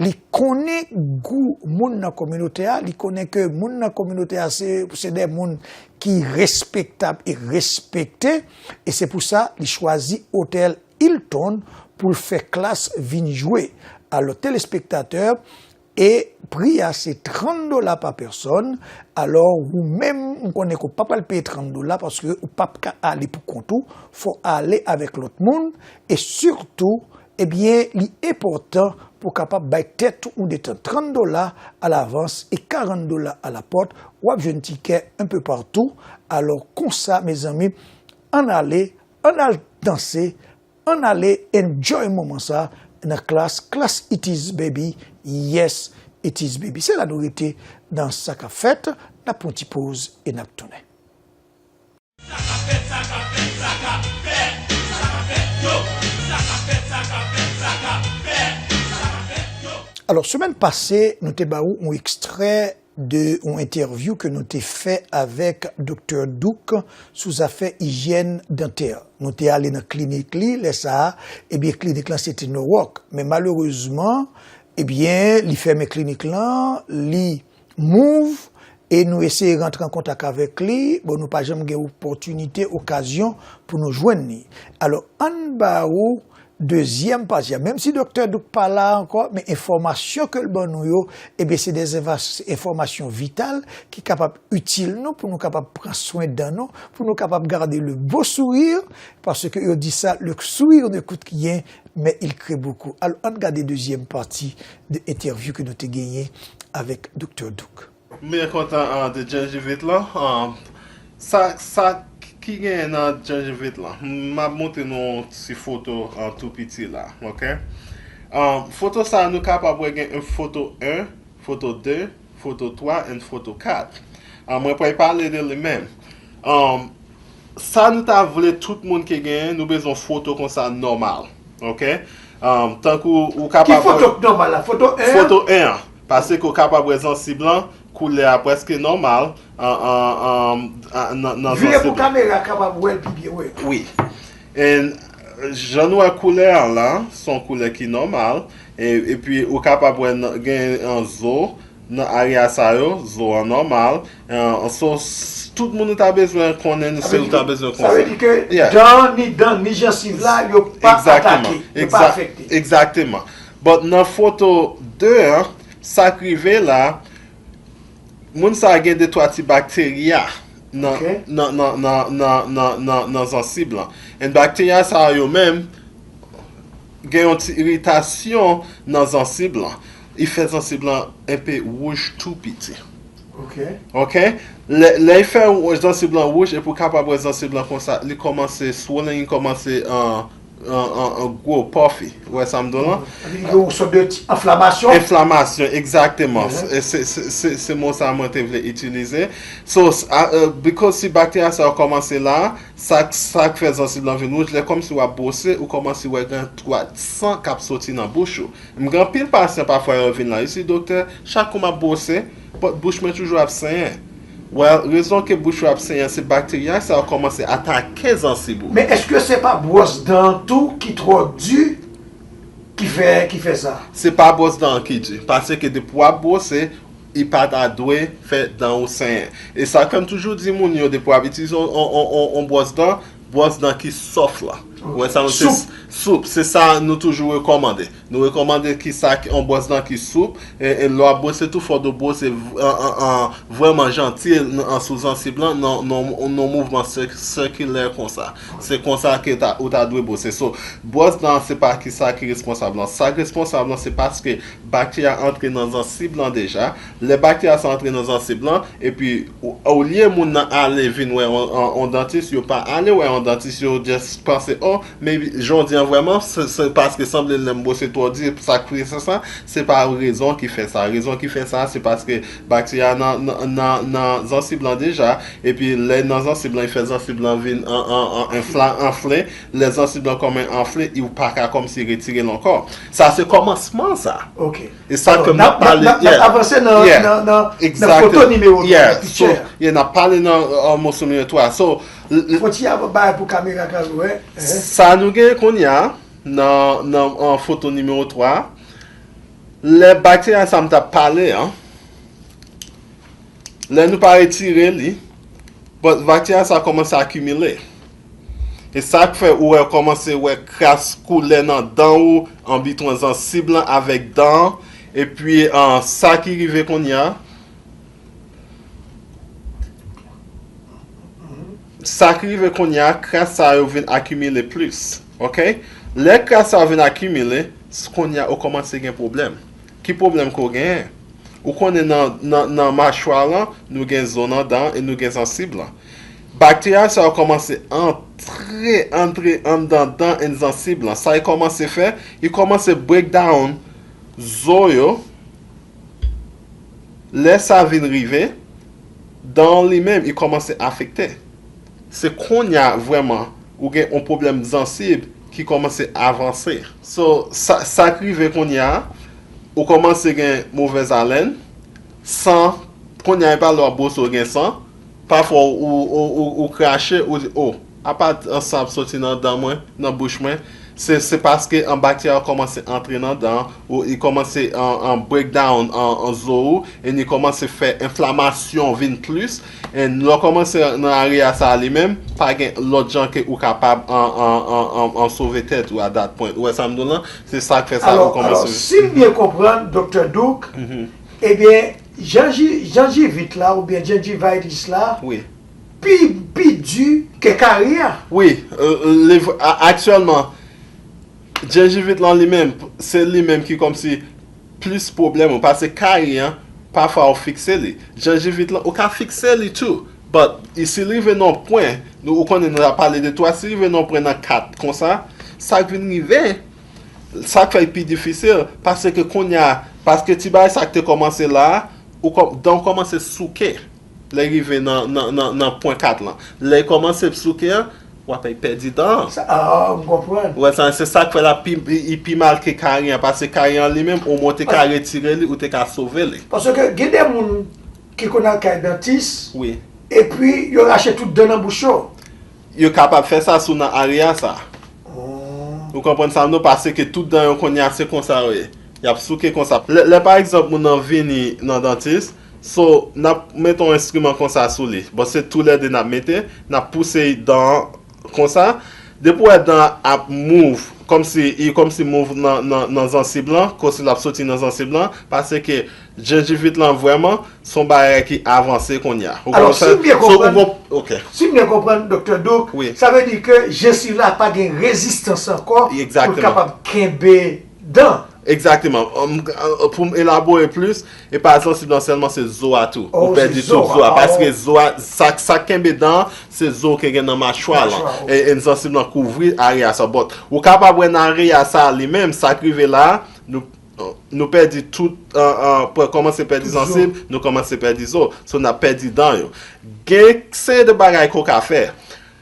li konnen gou moun nan kominote a, li konnen ke moun nan kominote a se, se de moun ki respektab e respekte, e se pou sa li chwazi otèl Hilton pou l fè Klass vin jwe. Alò, telespektatè, e pri a se trant dola pa pèsòn. Alò, ou menm, m konnen ke w pa pral peye trant dola paske ou p ap ka ale pou kont ou, fò w ale avèk lòt moun, e sitou, ebyen, li enpòtan pou w kapab bay tèt ou detan trant dola alavans e karant dola alapòt. W ap jwenn tikè enpe patou. Alò, konsa, mezanmi, ann ale, ann al danse, ann ale enjoy moman sa nan klas. Klas It Is Baby, yes, It Is Baby. Se la nou rete nan Sa k ap fèt. N ap pran ti poz e n ap tounen. Alò, semèn pase, nou te ba ou yon ekstrè de yon entèvyou ke nou te fè avèk Doktè Douk sou zafè ijyèn dantè. Nou te ale nan klinik li, lè sa a, ebyen, klinik lan se te Norwalk. Men malerezman, ebyen, li fèmen klinik lan, li move, e nou eseye rantre an kontak avèk li. Bon, nou pa janm gen opòtinite, okazyon pou nou jwenn li. Alò, ann ba ou dezyèm pati a. Menm si Doktè Douk pa la ankò, men enfòmasyon ke l ban nou yo, ebyen, se de enfòmasyon vital ki kapab itil nou pou nou kapab pran swen dan nou, pou nou kapab gade le beau sourire, paske yo di sa, le sourire ne coûte rien, mais il crée beaucoup. Alò, ann gade dezyèm pati de entèvyou ke nou te genyen avèk Doktè Douk. M byen kontan, ah, de Janjivit lan. Ah, sa, sa ki genyen nan Janjivit lan? M ap montre nou yon ti foto, ah, tou piti la, ok? Ah, foto sa a, nou kapab wè gen yon foto en, foto de, foto twa, and foto kat. Ah, mwen pral pale de li menm. Ah, sa nou ta vle tout moun ki genyen, nou bezwen foto konsa nòmal. Ok? Um, tankou ou kapab wè. Ki foto k nòmal la? Foto en an? Foto en an. Paske ou kapab wè zansib lan, koulè a prèske nòmal, an, an, an, an, nan, nan zansib lan. Vire pou kamera kapab wè l pi byen, wi. Wi. And, jan nou wè koulè a la, se yon koulè ki nòmal. E, epi ou kapab wè nan, gen, an, zo, nan area sa yo, zo an nòmal. An, so, s-, tout moun ou ta bezwen konnen, nou se ou ta bezwen konsa. Sa vle di ke dan, ni dan, ni jansiv la, yo pa atake, yo pa afekte. Egzakteman. But nan foto de an, sa k rive la, moun sa a gen de twa ti bakteria nan, nan, nan, nan zansib lan. And bakteria sa yo menm, gen yon ti iritasyon nan zansib lan. Li fè zansib lan enpe wouj tou piti. Ok. Ok? Lè, lè li fè wou-, zansib lan wouj, epi ou kapab wè zansib lan konsa, li kòmanse swollen, li kòmanse an, an, an, an gwo puffy. Ou wè sa m di w lan? Li gen yon sòt de ti enflamasyon. Enflamasyon, egzakteman. Se, se, se, se, se mo sa mwen te vle itilize. So, s-, a, euh, because si bakteria sa yo kòmanse la, sa, sa k fè zansib lan vin wouj, lè kòmsi w ap bwose, ou kòmanse wè gen twa san k ap soti nan bouch ou. M gen anpil pasyan pafwa yo vin la, yo di, "Doktè, chak kou m ap bwose, bouch mwen toujou ap senyen." Well, rezon ke bouch ou ap senyen, se bakteria sa yo kòmanse atake zansib ou. Men èske se pa bwòs dan an tou ki twò di ki fè, ki fè sa? Se pa bwòs dan an ki di, paske depi w ap bwose, li pa ta dwe fè dan ou senyen. E sa ke m toujou di moun yo, depi w ap itilize on, on, on, on, on bwòs dan, bwòs dan ki sòf la. Ou wè sa, nou se soup, se sa nou toujou rekòmande. Nou rekòmande ki sa ki, on bwòs dan ki soup, e, e lè w ap bwose tou, fò w bwose v-, an, an, an, vrèman janti, an, an, sou zansib lan, nan, nan, nan mouvman sè-, sèkilè konsa. Se konsa ke ta, ou ta dwe bwose. So, bwòs dan, se pa ki sa ki responsab lan. Sa k responsab lan, se paske bakteria antre nan zansib lan deja. Lè bakteria sa antre nan zansib lan, epi o-, olye moun nan ale vin wè on, on, on dantis, yo pa ale wè on dantis, yo just panse, "Oh, maybe, jodi an vrèman, se, se paske sanble lè m bwose twò di, sa k fè sa, sa." Se pa rezon ki fè sa. Rezon ki fè sa, se paske bakteria nan, nan, nan, nan zansib lan deja, epi lè nan zansib lan, li fè zansib lan vin an, an, an, enfla-, anfle. Lè zansib lan kòman anfle, ou pa ka kòmsi retire l ankò. Sa se kòmansman sa. Ok. E sa ke m ap pale, n ap, n ap avanse nan, nan, nan, nan foto nimewo twa, yeah, picture. So, yeah, n ap pale nan, uh, moso nimewo twa. So, fon ti bagay pou kamera ka wè. Sa nou gen kounye a nan, nan, an foto nimewo twa. Lè bakteria sa m t ap pale an, lè nou pa retire li, but bakteria sa kòmanse akimile. E sa k fè ou wè, kòmanse wè kras koulè nan dan ou, an bitwen zansib lan avèk dan an. Epi, ah, sa ki rive kounye a, sa ki rive kounye a, kras sa yo vin akimile plis. Ok? Lè kras sa yo vin akimile, s- kounye a ou kòmanse gen pwoblèm. Ki pwoblèm ke w genyen? Ou konnen nan, nan, nan machwa lan, nou gen zo nan dan e nou gen zansib lan. Bakterya sa yo kòmanse antre, antre anndan dan e zansib lan. Sa yo kòmanse fè, yo kòmanse break down zo yo. Lè sa vin rive, dan li menm, li kòmanse afekte. Se kounye a vrèman ou gen yon pwoblèm zansib ki kòmanse avanse. So, sa, sa k rive kounye a, ou kòmanse gen movèz alèn, san, kounye a e pa lè w ap bwose w gen san, pafwa ou, ou, ou, ou krache, ou di, o, apa san ap soti nan dan mwen, nan bouch mwen, se, se paske an bakterya kòmanse antre nan dan, ou li kòmanse an, an break down an, an zo ou, e li kòmanse fè enflamasyon vin plis, e lè w kòmanse nan area sa a li menm, pa gen lòt jan ke ou kapab an, an, an, an, an sove tèt ou at that point. Ou wè sa m di w lan? Se sa k fè sa ou kòmanse. Alò, si m byen konprann, Doktè Douk, ebyen, janji, janjivit la oubyen gingivitis la, wi, pi, pi di ke kari a. Wi, euh, le, a- aktyèlman, gingivitis lan li menm, se li menm ki kòmsi plis pwoblèm ou, paske kari an, pafwa ou fikse li. Gingivitis lan, ou ka fikse li tou, but i- si li rive nan pwen, nou, ou konnen nou ta pale de twa, si li rive nan pwen nan kat konsa, sa k vin rive, sa k fè l pi difisil, paske kounye a, paske ti bagay sa k te kòmanse la, ou kò- dan w kòmanse souke. Lè rive nan, nan, nan, nan pwen kat lan. Lè kòmanse souke an, w ap pèdi dan an. Sa, ah, m konprann. Wè, sa, se sa k fè l ap pi, li, li pi mal ke kari an, paske kari an li menm, ou mwen te ka retire li, ou te ka sove li. Paske gen de moun ki konn al kay dantis, wi, epi yo rache tout dan nan bouch yo. Yo kapab fè sa sou nan area sa. Oh. Ou konprann sa m di w, paske tout dan yo kounye a se konsa yo ye. Y ap souke konsa. Lè, lè pa egzanp moun nan vini nan dantis, so n ap mete yon enstriman konsa sou li. Bon, se toulède n ap mete, n ap pouse dan an konsa. Depi w wè dan an ap move, kòmsi, li kòmsi move nan, nan, nan zansib lan, kòmsi l ap soti nan zansib lan, paske gingivitis lan vrèman, se yon bagay ki avanse kounye a. Ou konprann? Alò, si m byen konprann, ok, si m byen konprann, Doktè Douk, wi, sa vle di ke jensiv la pa gen rezistans ankò pou l kapab kenbe dan. Egzakteman. Um, uh, pou m elabore plis, e pa zansib lan sèlman, se zo a tou. Ou pèdi tout zo a. Paske zo a, sa, sa k kenbe dan an, se zo ke gen nan machwa lan. E, e zansib lan kouvri area sa. But, ou kapab wè nan area sa li menm, sa k rive la, nou, nou pèdi tout, uh, uh, pwen kòmanse pèdi zansib, nou kòmanse pèdi zo. So, n ap pèdi dan yo. Gen seri de bagay ke w ka fè.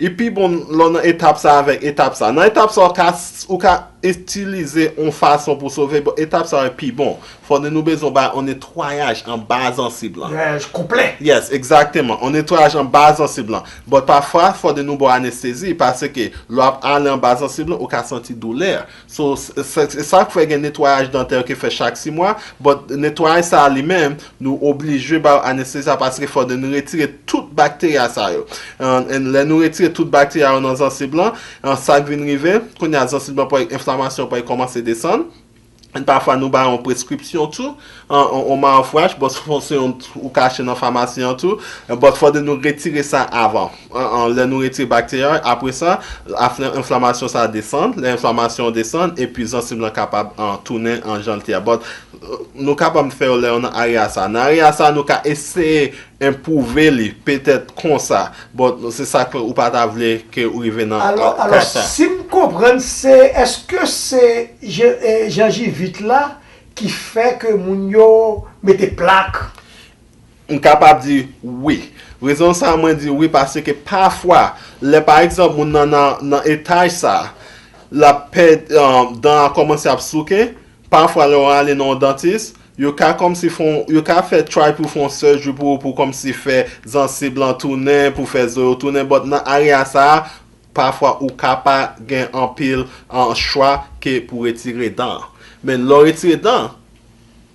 Li pi bon lè w nan etap sa avèk etap sa. Nan etap sa, ou ka, ou ka itilize yon fason pou sove, but etap sa yo pi bon. Fò nou, nou bezwen bay yon netwayaj anba zansib lan. Netwayaj konplè. Yes, egzakteman. Yon netwayaj anba zansib lan. But pafwa, fò nou ba w anestezi, paske lè w ap ale anba zansib lan, ou ka santi doulè. So, se, se, se sa k fè gen netwayaj dantè yo ki fè chak sis mwa, but netwayaj sa a li menm, nou oblije ba yo anestezi a paske fò nou retire tout bakterya sa yo. And, and lè nou retire tout bakterya yo nan zansib lan, and sa k vin rive, kounye a zansib lan pral, enflamasyon pral kòmanse desann. And pafwa nou ba yon preskripsyon tou, an, an, an mouthwash, but fò se yon ou ka achte nan famasi an tou, but fò nou retire sa avan. An, an, lè nou retire bakterya, apre sa, aflè enflamasyon sa desann, lè enflamasyon desann, epi zansib lan kapab, an, tounen an jan l te a. But, euh, nou kapab fè yo lè yo nan area sa. Nan area sa, nou ka eseye enpwouve li, petèt konsa. But, se sa ke ou pa ta vle ke ou rive nan, alò, euh, alò, ka sa. Si m konprann, se, èske se je-, eh, janjivit la ki fè ke moun yo mete plak? M kapab di wi. Rezon sa mwen di wi, paske pafwa, lè pa egzanp moun nan, nan, nan etaj sa, l ap pèd, um, dan an kòmanse ap souke, pafwa lè w ale nan yon dantis, yo ka kòmsi fè yon, yo ka fè try pou fè yon surgery pou, pou kòmsi fè zansib lan tounen, pou fè zo yo tounen, but nan area sa a, pafwa ou ka pa gen anpil, an, chwa ke pou retire dan an. Men lè w retire dan an,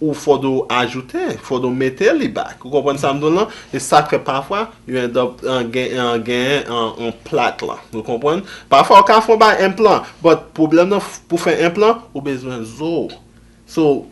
ou fòdo ajoute, fòdo mete li back. Ou konprann sa m di w lan? E sa k fè pafwa, yo end up, an, gen, an, gen, an, an plak lan. Ou konprann? Pafwa, ou ka fè yon bay enplan, but pwoblèm nan f-, pou fè enplan, ou bezwen zo. So,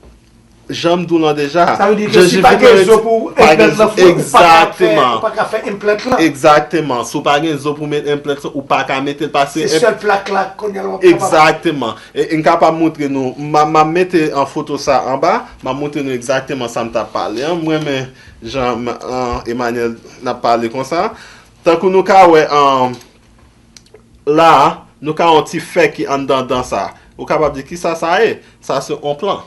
Jan m di w lan deja, Sa vle di ke si pa gen zo pou implant lan fè, ou pa ka fè, ou pa ka fè implant lan. Egzakteman. Si w pa gen zo pou met implant lan, ou pa ka mete l paske. Se sèl plak la kounye a w ap kapab. Egzakteman. E, e m kapab montre nou, m a, m a mete an foto sa anba, m a montre nou egzakteman sa m t ap pale an. M renmen jan m, an, Emmanuel n ap pale konsa. Tankou nou ka wè, an, la, nou ka wè yon ti fè ki anndan dan sa. Ou kapab di, "Kisa sa ye?" Sa se yon plan.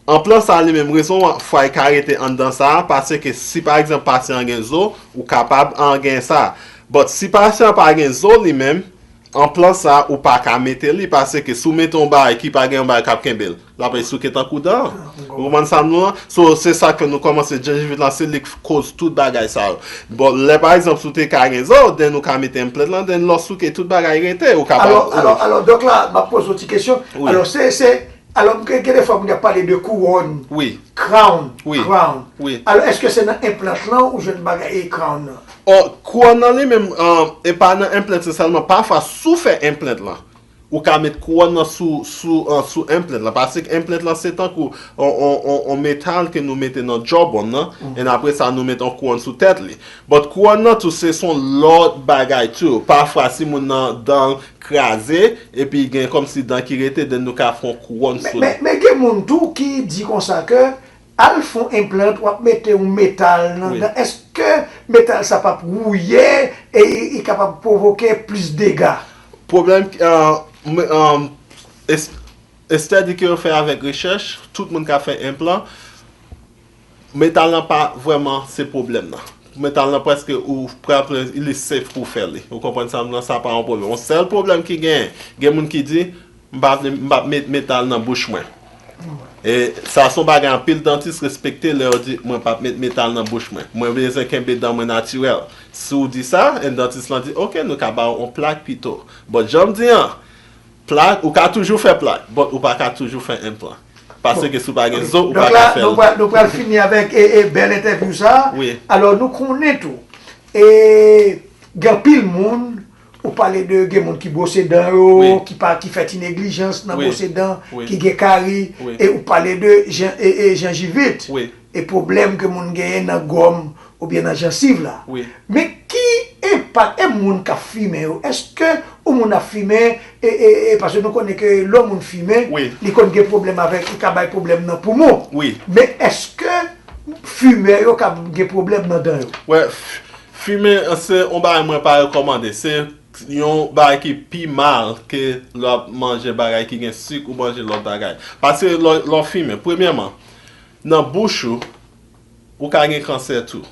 An plan sa li menm, rezon an fwa l ka rete anndan sa, paske si pa egzanp pasyan an gen zo, ou kapab an gen sa. But si pasyan an pa gen zo li menm, an plan sa, ou pa ka mete li, paske si w mete yon bagay ki pa gen yon bagay k ap kenbe l, l ap souke tankou dan. Ou konprann sa m di w lan? So, se sa ke nou kòmanse, jenjivit lan, se li k koz tout bagay sa yo. But lè pa egzanp, si w te ka gen zo, then ou ka mete implant lan, then lè w souke tout bagay rete, ou kapab. Alò, alò, alò, dòk la, m ap poze yon ti kesyon. Alò, se, se, alò, gen, gen de fwa moun ap pale de kouwòn, Wi. Crown, Wi. Crown. Wi. Alò, èske se nan implant lan ou jwenn bagay e crown nan? Ò, kouwòn nan li menm, an, e pa nan implant sèlman. Pafwa, si w fè implant lan, ou ka met kouwòn nan sou, sou, an, sou implant lan. Paske implant lan se tankou on, on, on, on metal ke nou mete nan jawbone nan, and apre sa nou met on kouwòn sou tèt li. But kouwòn nan tou se, se on lòt bagay tou. Pafwa, si moun nan dan l kraze, epi gen kòmsi dan ki rete, then nou ka fè on kouwòn sou li. Men, men gen moun tou ki di konsa ke al fè on implant, w ap mete yon metal nan dan. Èske metal sa p ap wouye e li kapab pwovoke plis dega? Pwoblèm, an, m, an, es-, estadi ke yo fè avèk rechèch, tout moun ka fè enplan, metal lan pa vrèman se pwoblèm nan. Metal lan prèske ou pran, li safe pou fè li. Ou konprann sa m di w lan, sa pa yon pwoblèm. Yon sèl pwoblèm ki genyen, gen moun ki di, m pa vle, m p ap met metal nan bouch mwen. E sa se yon bagay anpil dantis respekte lè yo di, mwen p ap met metal nan bouch mwen. Mwen bezwen kenbe dan mwen natirèl. Si w di sa, and dantis lan di, oke, nou ka ba w yon plak pito. But jan m di an, plak, ou ka toujou fè plak, but ou pa ka toujou fè enplan. Paske si w pa gen zo, ou pa ka fè l. Donk la, nou pral, nou pral fini avèk e, e, bèl entèvyou sa. Wi. Alò, nou konnen tou, e, gen anpil moun, ou pale de, gen moun ki bwose dan yo, Wi. ki pa, ki fè ti neglijans nan Wi. Bwose dan, Wi. Ki gen kari, Wi. E ou pale de jan, e, e, janjivit, Wi. E pwoblèm ke moun genyen nan gòm oubyen nan jansiv la. Wi. Men ki enpak e moun k ap fimen yo? Èske yon moun ap fimen, e, e, e, paske nou konnen ke lè yon moun fimen, Wi. Li konn gen pwoblèm avèk, li ka bay pwoblèm nan poumon. Wi. Men èske fimè yo ka gen pwoblèm nan dan yo? Wè, f-, fimen, se yon bagay mwen pa rekòmande. Se yon bagay ki pi mal ke lè w ap manje bagay ki gen sik ou manje lòt bagay. Paske lè, lè w fimen, premyèman, nan bouch ou, ou ka gen kansè tou.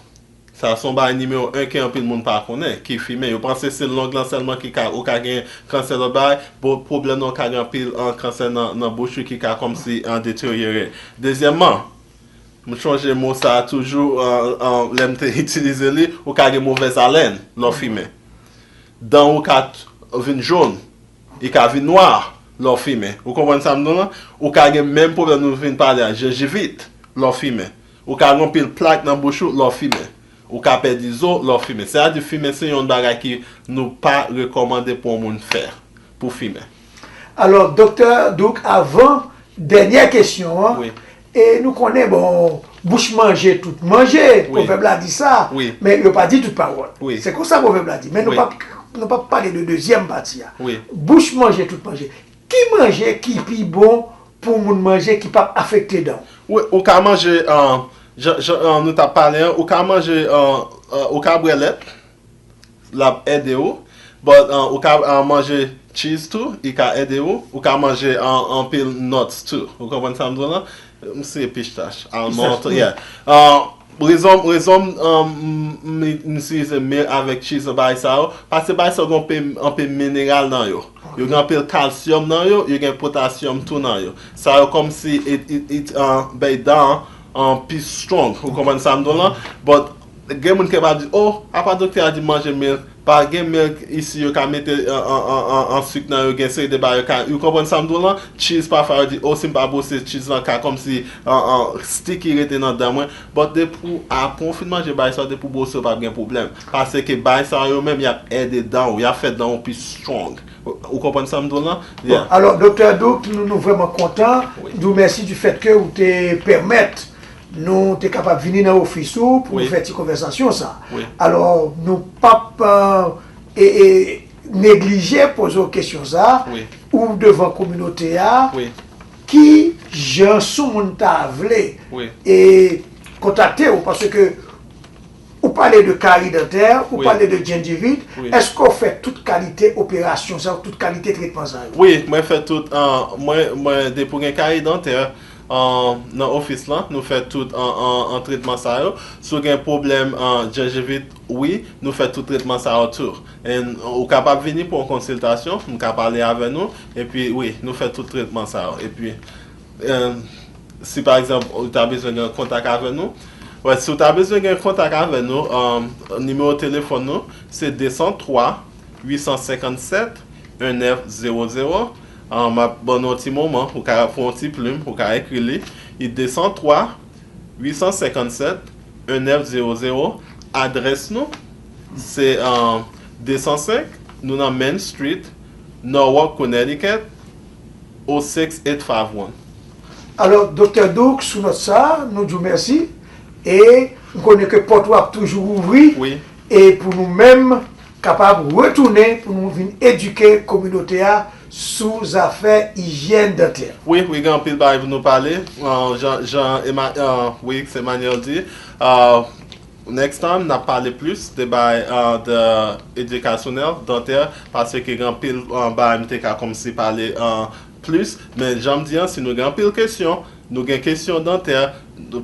Sa se yon bagay nimewo en ke anpil moun pa konnen, ki fimen. Yo panse se long lan sèlman ki ka, ou ka gen kansè lòt bagay, bon, pwoblèm nan ou ka gen anpil, an, kansè nan, nan bouch ou ki ka kòmsi, an, deteryore. Dezyèmman, m chonje mo sa a toujou, an, an, lè m te itilize li, ou ka gen movèz alèn lè w fimen. Dan ou ka t-, vin jòn, li ka vin nwa lè w fimen. Ou konprann sa m di w lan? Ou ka gen menm pwoblèm nou vin pale a, jenjivit, lè w fimen. Ou ka gen anpil plak nan bouch ou lè w fimen. Ou ka pèdi zo lè w fimen. Sètadi fimen se yon bagay ki nou pa rekòmande pou yon moun fè, pou fimen. Alò, Doktè Douk, avan dènyè kesyon an, Wi. E nou konnen, bon, bouch manje, tout manje, Wi. Pwovèb la di sa, Wi. Men yo pa di tout pawòl. Wi. Se konsa pwovèb la di, men nou Wi. p ap, nou p ap pale de dezyèm pati a. Wi. Bouch manje, tout manje. Ki manje ki pi bon pou moun manje ki p ap afekte dan w? Wi, ou ka manje, an, jan, jan, an, nou t ap pale an, ou ka manje, an, an, ou ka bwè lèt, l ap ede w. But, an, ou ka, an, manje cheese tou, li ka ede w. Ou ka manje, an, anpil nuts tou. Ou konprann sa m di w lan? M se pistach, almond, Pistach, wi. Yeah. An, rezon, rezon, an, m, m, m itilize milk avèk cheese nan bagay sa yo, paske bagay sa yo gen anpil, anpil mineral nan yo. Yo gen anpil kalsyòm nan yo, yo gen potasyòm tou nan yo. Sa yo kòmsi it, it, it, an, bay dan an pi strong. Ou konprann sa m di w lan? But gen moun ki va di, oh, apa doktè a di manje milk, Pa gen milk isi, yo ka mete an, an, an, an, an sik nan, yo gen seri de bagay yo ka, ou konprann sa m di w lan? Cheese, pafwa yo di, o, si m pa bwose cheese lan ka kòmsi an, an, sticky rete nan dan mwen. But depi w aprann w fin manje bagay sa yo, depi w bwose yo p ap gen pwoblèm. Paske bagay sa yo menm y ap ede dan w, y ap fè dan w pi strong. Ou, ou konprann sa m di w lan? Bon, alò, Doktè Douk, nou, nou vrèman kontan. Di w mèsi du fait que ou te pèmèt nou te kapab vini nan ofis ou pou nou fè ti konvèsasyon sa. Alò, nou p ap e, e, neglije poze w kesyon sa, ou devan kominote a, ki jan sou moun ta vle e kontakte w, paske ou pale de kari dantè, ou pale de gingivitis, èske w fè tout kalite operasyon sa yo, tout kalite tretman sa yo? Wi, mwen fè tout, an, mwen, mwen, depi w gen kari dantè, an, nan ofis lan, nou fè tout an, an, an tretman sa yo. Si w gen pwoblèm an gingivitis, wi, nou fè tout tretman sa yo tou. And ou kapab vini pou yon konsiltasyon, m ka pale avè nou, epi wi, nou fè tout tretman sa yo. Epi, an, si pa egzanp, ou ta bezwen gen kontak avè nou, wè, si w ta bezwen gen kontak avè nou, an, nimewo telefòn nou, se de san twa, uit san senkann sèt, en nèf zewo zewo. An, m ap ban nou yon ti moman, ou ka pran yon ti plim, ou ka ekri li. Li de san twa, uit san senkann sèt, en nèf zewo zewo. Adrès nou, se, an, de san senk, nou nan Main Street, Norwalk, Connecticut, o six eight five one. Alò, Doktè Douk, sou nòt sa, nou di w mèsi. E m konnen ke pòt ou ap toujou ouvri. E pou nou menm, kapab retounen pou nou vin edike kominote a sou zafè ijyèn dantè. Wi, wi, gen anpil bagay pou nou pale. An, jan, jan Ema-, an, wi, se Emmanuel di. An, next time, n ap pale plis de bagay, an, de edikasyonèl, dantè, paske gen anpil, an, bagay m te ka kòmsi pale, an, plis. Men jan m di an, si nou gen anpil kesyon, nou gen kesyon dantè,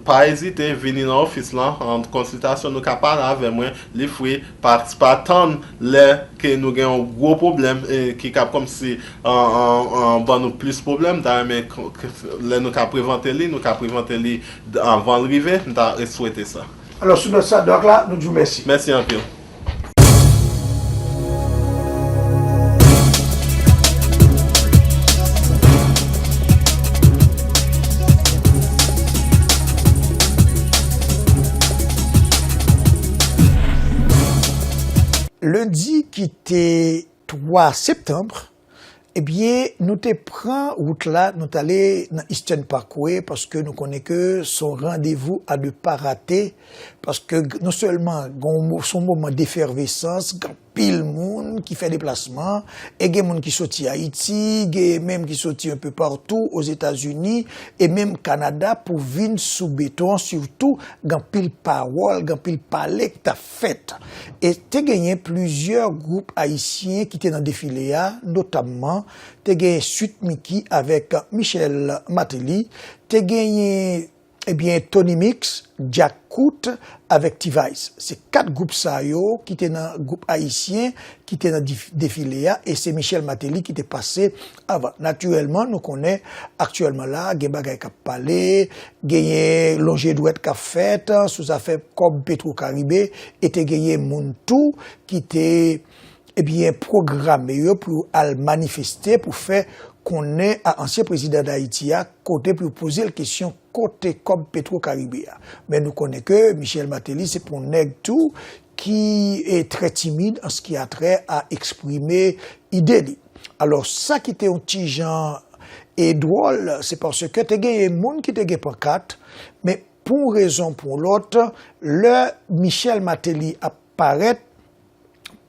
pa ezite, vini nan ofis lan, an konsiltasyon, nou ka pale avè mwen, li free, pa, pa tann lè ke nou gen yon gwo pwoblèm, e, ki kab kòmsi, an, an, an, ban nou plis pwoblèm, m ta renmen k-, k-, lè nou ka prevante li, nou ka prevante li d-, anvan l rive, m ta swete sa. Alò, sou nòt sa, Dòk la, nou di w mèsi. Mèsi anpil. Lendi ki te twa septanm, ebyen, nou te pran wout la, nou t ale nan Eastern Parkway, paske nou konnen ke se yon randevou à ne pas rater, paske g-, non sèlman gon mo-, se yon moman defèvesans, gen anpil moun ki fè deplasman, e gen moun ki soti Ayiti, gen menm ki soti un peu partout, Ozetazini, e menm Kanada pou vin sou beton an, sitou gen anpil pawòl, gen anpil pale k t ap fèt. E te genyen plizyè gwoup ayisyen ki te nan defile a, notamman te genyen Sweet Micky avèk Michel Martelly, te genyen, ebyen, Tony Mix, Djakout avèk T-Vice. Se kat gwoup sa yo ki te nan gwoup ayisyen ki te nan dif-, defile a, e se Michel Martelly ki te pase avan. Natirèlman, nou konnen aktyèlman la, gen bagay k ap pale, genyen lonje dwèt k ap fèt sou zafè kòb Petro Caribe, e te genyen moun tou ki te, ebyen, pwograme yo pou yo al manifeste, pou fè konnen a ansyen prezidan Dayiti a, kote pou yo poze l kesyon kote kòb Petro Caribe a. Men nou konnen ke Michel Martelly se pa yon nèg tou ki, e, trè timid an ce qui a trait à exprimer ide li. Alò, sa ki te yon ti jan, e, dwòl, se paske te genyen moun ki te gen pankat, men pou yon rezon, pou yon lòt, lè Michel Martelly ap parèt,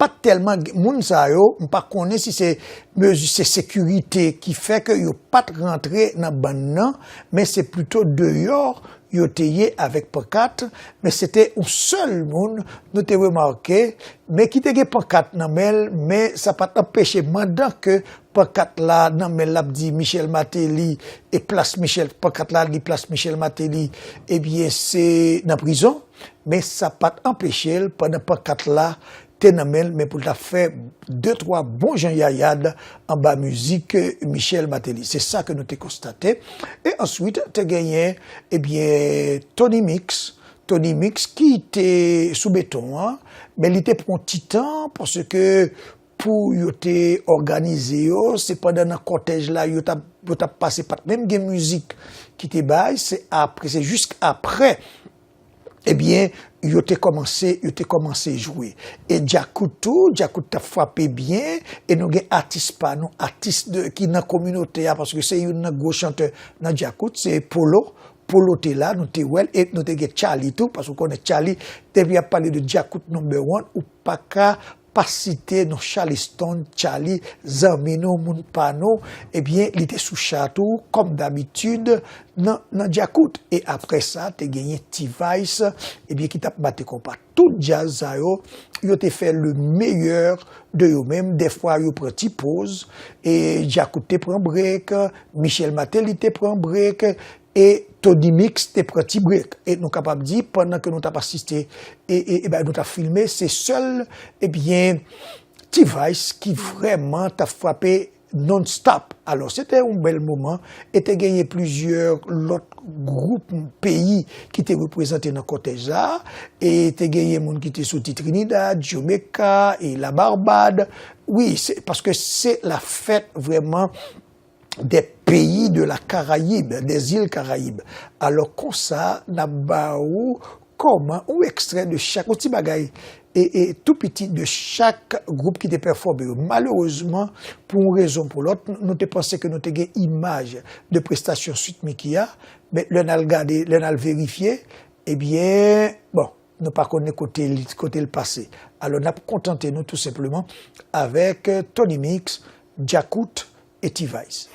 pa t tèlman gen, moun sa yo, m pa konnen si se mezi, se sekirite ki fè ke yo pa t rantre nan bann nan, men se plito deyò yo te ye avèk pankat, men se te yon sèl moun nou te remake, men ki te gen pankat nan men l, men sa pa t anpeche, pandan ke pankat la nan men l, l ap di Michel Martelly, e plas Michel, pankat la di plas Michel Martelly, ebyen, se nan prizon, men sa pa t anpeche l, pandan pankat la te nan men l, men pou l ta fè de twa bon jan yayad anba mizik Michel Martelly. Se sa ke nou te konstate. E answit, te genyen, ebyen, Tony Mix, Tony Mix ki te sou beton an, men li te pran ti tan paske pou yo te òganize yo, se pandan nan kòtèj la yo t ap yo t ap pase, pa t menm gen mizik ki te bay, se apre, se jisk apre, ebyen, yo te kòmanse, yo te kòmanse jwe. E djakout tou, djakout t ap frape byen, e nou gen atis pa nou, atis de, ki nan kominote a, paske se youn nan gwo chantè nan djakout, se Polo. Polo te la, nou te wè l, e nou te gen Charly tou, paske w konnen Charly, depi y ap pale de djakout number one, ou pa ka pa site non Charleston, Charly, zanmi nou, moun pa nou, ebyen, li te sou cha tou, kòm dabitid, nan, nan djakout. E apre sa, te genyen T-Vice, ebyen, ki t ap bate konpa. Tout djaz sa yo, yo te fè le meilleur de yo menm. Dèfwa, yo pran ti poz, e djakout te pran brek, Michel Martelly te pran brek, e Tony Mix te pran ti brek. E nou kapab di, pandan ke nou t ap asiste, e, e, e ben, nou t ap filme, se sèl, ebyen, T-Vice ki vrèman t ap frape non-stop. Alò, se te yon bèl moman, e te genyen plizyè lòt gwoup peyi ki te reprezante nan kòtèj la, e te genyen moun ki te soti Trinidad, Jamaica, e la Barbad. Wi, se, paske se la fèt vrèman des pays de la Caraïbe, des îles Caraïbes. Alò, konsa, n ap ba ou kòman, yon ekstrè de chak, yon ti bagay, e, e tou piti de chak gwoup ki te pèfòme yo. Malerezman, pou yon rezon pou lòt, n-, nou te panse ke nou te gen imaj de prestasyon Sweet Micky a, men lè n al gade, lè n al verifye, ebyen, bon, nou pa konnen kote li, kote l pase. Alò, n ap kontante nou tou senpleman avèk, euh, Tony Mix, Djakout e T-Vice.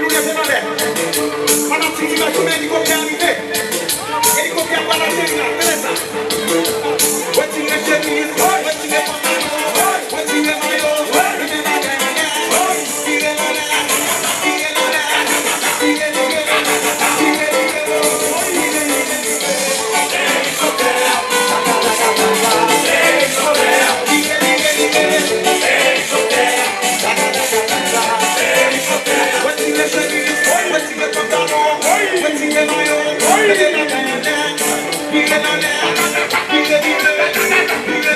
Nou leve nan lè. Pandan ti imaj ou men elikoptè a rive. Elikoptè a pral ateri la. Tande sa. Retire chemiz, retire pantalon, retire mayo, retire bagay nan lè. Tire nan lè. Tire nan lè. Tire, tire, tire, tire.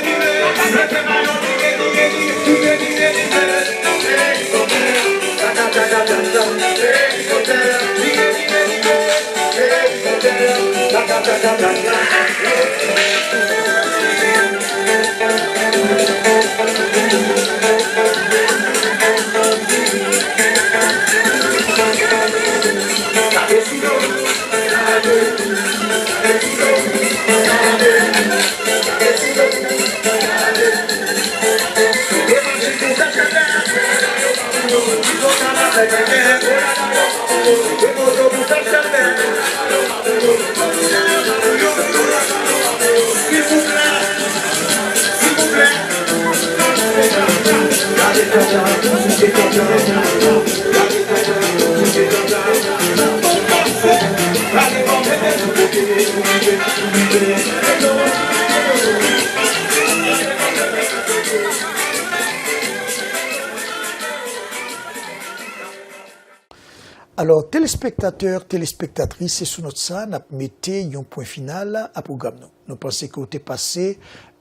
Alò, telespektatè, telespektatris, se sou nòt sa n ap mete yon pwen final a pwogram nou. Nou panse ke w te pase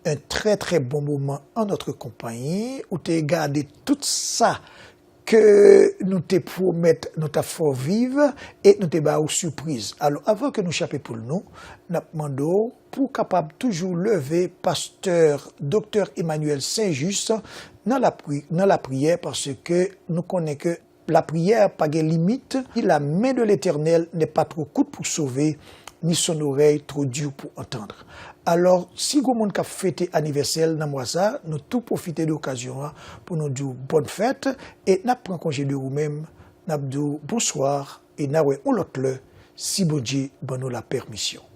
un très très bon moment en notre compagnie, ou te gade tout sa ke nou te pwomèt nou t ap fè w viv e nou te ba w sipriz. Alò, avan ke nou chape poul nou, n ap mande w pou w kapab toujou leve pastè Doktè Emmanuel Saint-Just nan lapri-, nan lapriyè, paske nou konnen ke lapriyè pa gen limit. La main de l'Éternel n'est pas trop courte pour sauver, ni son oreille trop dure pour entendre. Alò, si gon moun k ap fete anivèsè l nan mwa sa, nou tou pwofite de okazyon an pou nou di w bòn fèt e n ap pran konje de ou menm, n ap di w bonswa e n a wè yon lòt lè, si Bondye ban nou lapèmisyon.